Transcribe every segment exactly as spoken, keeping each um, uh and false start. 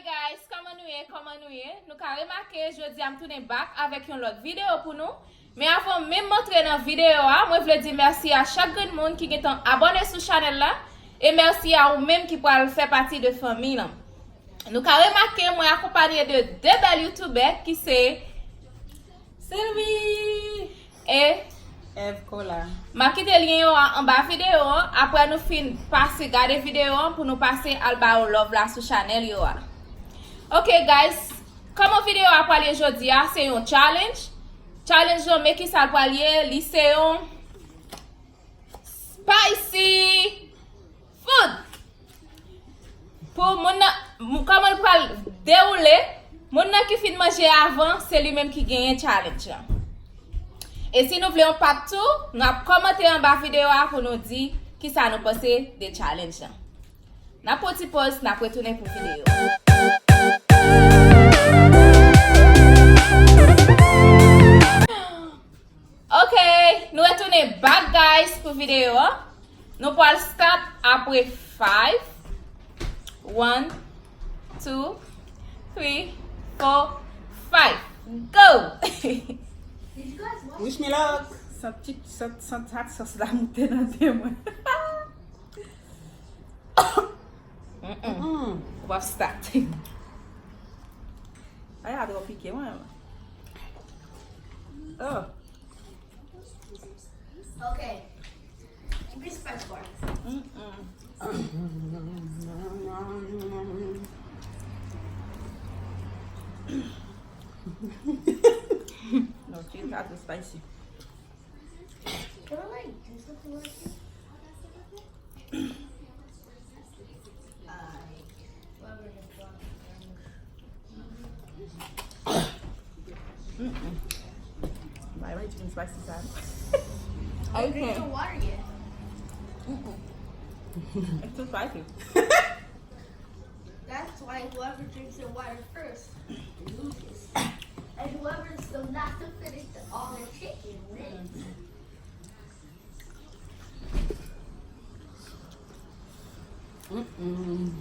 Guys, kòman nou ye? Kòman nou ye? Nou ka remake, jodi a m tounen back avèk yon lòt videyo pou nou. Men avan menm m antre nan videyo a, mwen vle di mèsi a chak grenn moun ki gentan abòne sou chanèl la, e mèsi a ou menm ki pral fè pati de fanmi lan. Nou ka remake, mwen akonpanye de de bèl youtubè ki se Sylvie e Eve Cola. M ap kite lyen yo a anba videyo an, apre nou fin pase gade videyo an pou nou pase al ba yo love la sou chanèl yo a. Ok guys, kòman videyo a pral ye jodi a? Se yon challenge. Challenge lan, men kisa l pral ye? Li se yon spicy food. Pou moun nan, mou- kòman l pral dewoule, moun nan ki fin manje avan, se li menm ki genyen challenge lan. E si nou vle yon part two, nou ap kòmante anba videyo a pou nou di kisa nou panse de challenge lan. N ap pran ti pòz, n ap retounen pou videyo. Ok, nou retounen back guys pou videyo an. Nou pral start apre five. One, two, three, four, five. Go! Wish me luck. Sant ti, sant, sant hot sauce la moute nan de mwen. Mm-mm. Ou p ap start. Ay, a twò pike mwen. Oh. Ok. Respè fò. Mm-mm. No, chicken sa too spicy. Can I, like, do something like this? Mm-mm. Why am I eating spicy side? I can't. Drink the water yet. Mm-mm. It's too spicy. That's why whoever drinks the water first loses. And whoever's the last to finish the, all the chicken wins. Mm-mm.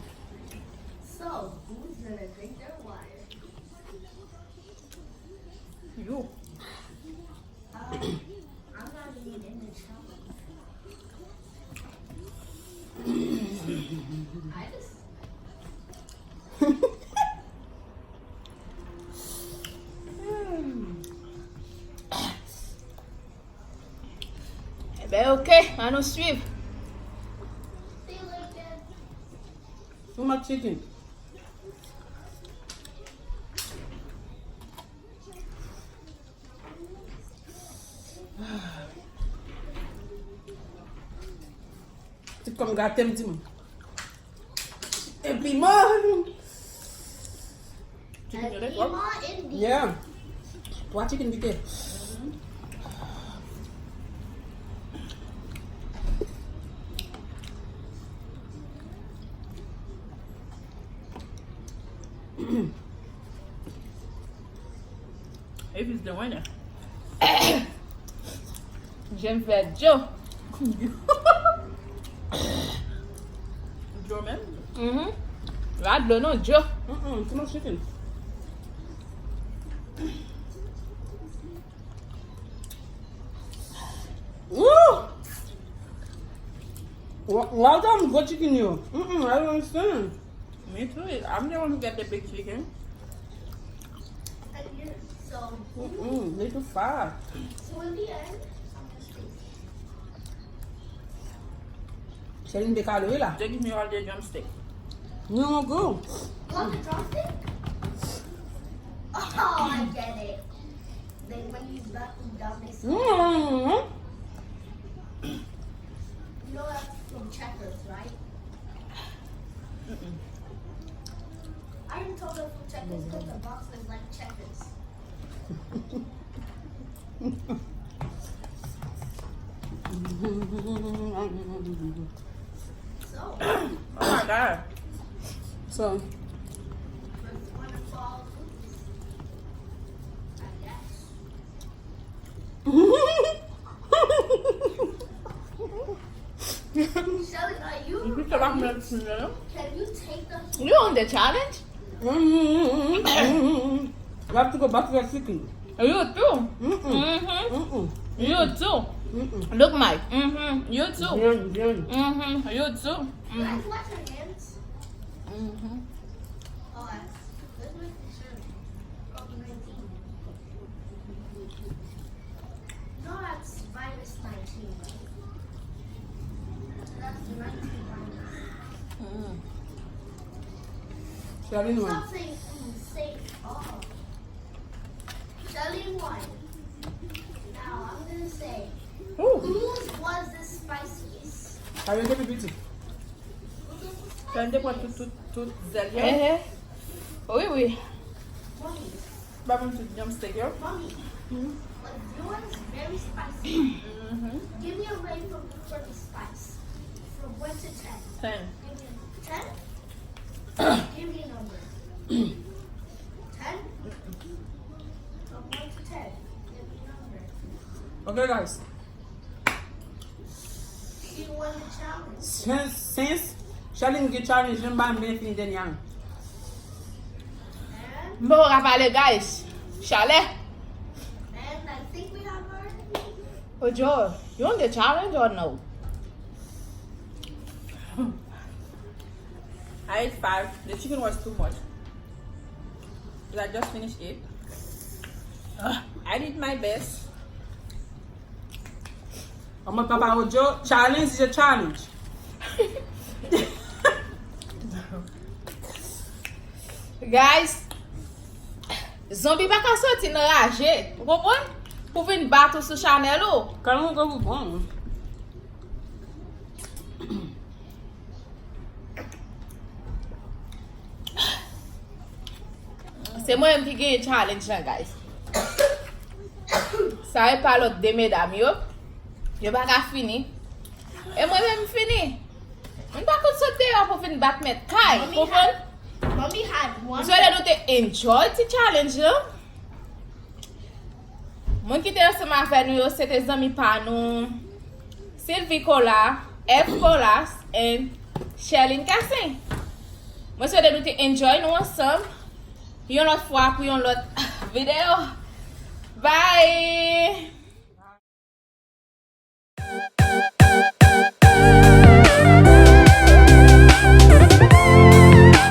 So, who's gonna drink their water? You. Um, I'm not even in the challenge. I just Ebyen, ok, ann nou swiv. Too much chicken. Ti kòm gate m, timoun. E piman. Chicken yo de twòp. Piman and beef. Yeah. Twa chicken pike. If it's the winner. Je m fè Joe. Joe menm? Mhm. La dlo non, Joe. Mm-mm, too much chicken. Woo! Wa- Why them good chicken yo? Mm-mm, I don't understand. Me too. I'm the one who get the big chicken. Mm-mm, they too fat. Sèl yon de kalori la. They give me all the drumstick. No, no, go. You want the drumstick? Oh, I get it. Then when you back down this. Mm-hmm. You know that's from Checkers, right? Mm-mm. I didn't tell them from Checkers because the box was like Checkers. So, oh my God. So, Shelly, are you, you put the can you take the You on the challenge? Mm-hmm. You have to go back to your chicken. You too. Mm-mm. Mm-hmm. Mm-mm. You too. Mm-mm. Look, Mike. Mm-hmm. You too. Bien, bien. Mm-hmm. You too. Mm-hmm. Guys, wash your hands. Mm-hmm. Oh, I, let's make sure. No, that's virus nineteen. That's the nineteen virus. Mm. Charlene won. Stop saying, mm, say, oh. Charlene won. Now, I'm gonna say, ooh, whose was the spiciest? Charlene te pi piti. Charlene te pran tout, tout, tout zèl yo. Eh, eh. Wi, wi. Ba mwen tout drumstick yo. Mommy, but yours very spicy. Mm-hmm. Give me a rating from, from the spice. From one to ten. Ten. Give me a ten? Give me a number. Ten? From one to ten. Give me a number. Okay, guys. Since, since Charlene gen challenge, jan m pa menm fini dènye an. Bon, w ka pale, guys. Chalè. Ojo, you on the challenge or no? I ate five. The chicken was too much. 'Cause I just finished it. Ugh, I did my best. An mòd papa Ojo, challenge is a challenge. Guys, zonbi pa ka soti nan raje, ou konprann? Pou vin bat ou sou chanèl ou. Kalm ou, kalm ou, bon. Se mwen menm ki genyen challenge lan, guys. Sa e pa lòt de medam yo. Yo pa ka fini. E mwen menm m fini. Mwen pa konn sot deyò pou vin bat mèt kay. Mommy konprann? Had, mommy had one. M swete nou te enjoy ti challenge lan. Moun ki te ansanm avè nou yo, se te zanmi pa nou, Sylvie Colas, F Colas, and Sherline Cassin. Mwen swete nou te enjoy nou ansanm. Yon lòt fwa pou yon lòt videyo. Bye!